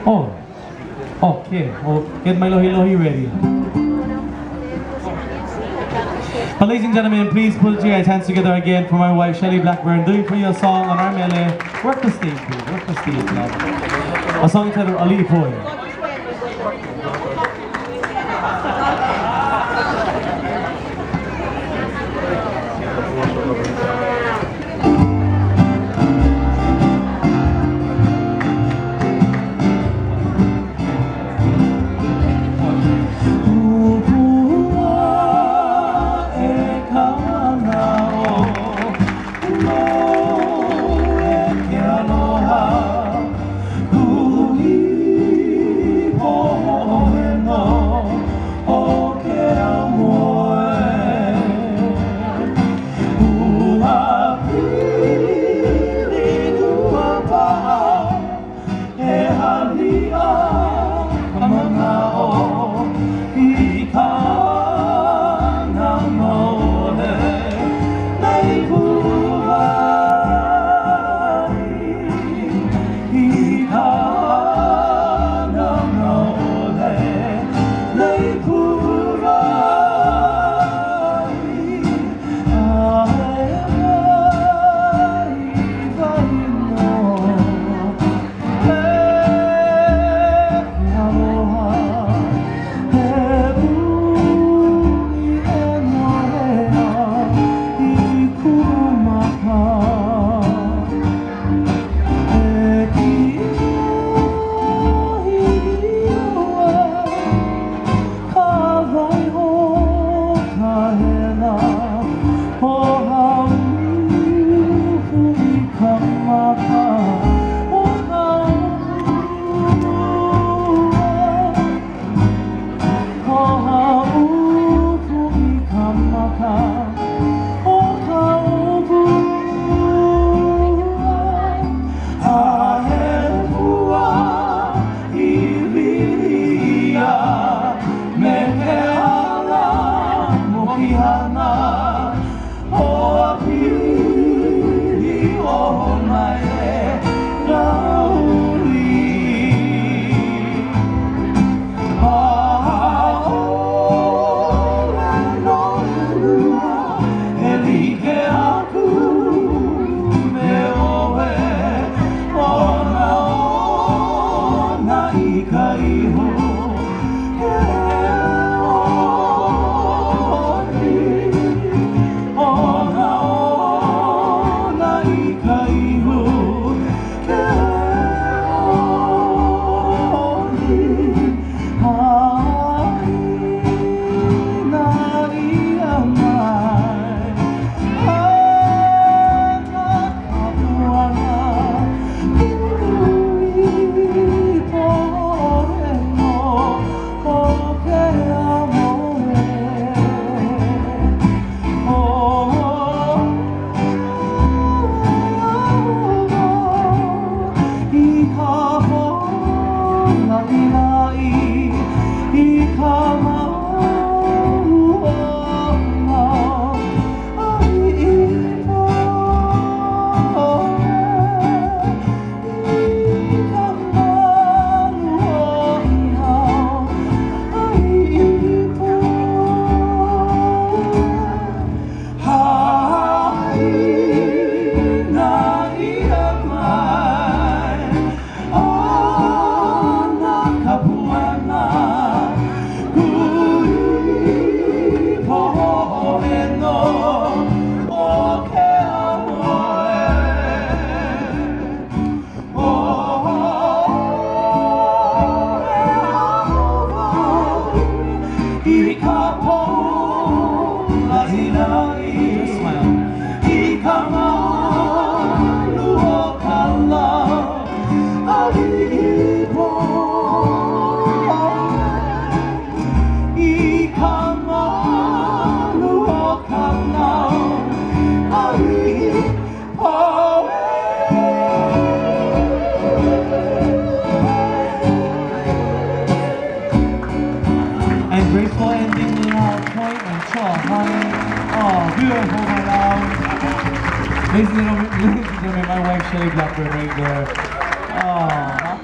Oh, okay. Oh, get my lohi lohi ready. But ladies and gentlemen, please put your hands together again for my wife Shelley Blackburn doing for you a song on our mele. Work the stage, please. Work the stage, love. A song entitled Ali'i Poe. And graceful ending now, point and shaw, honey. Oh, beautiful, my love. Ladies and gentlemen, ladies and gentlemen, my wife Shelley Blackburn right there. Oh.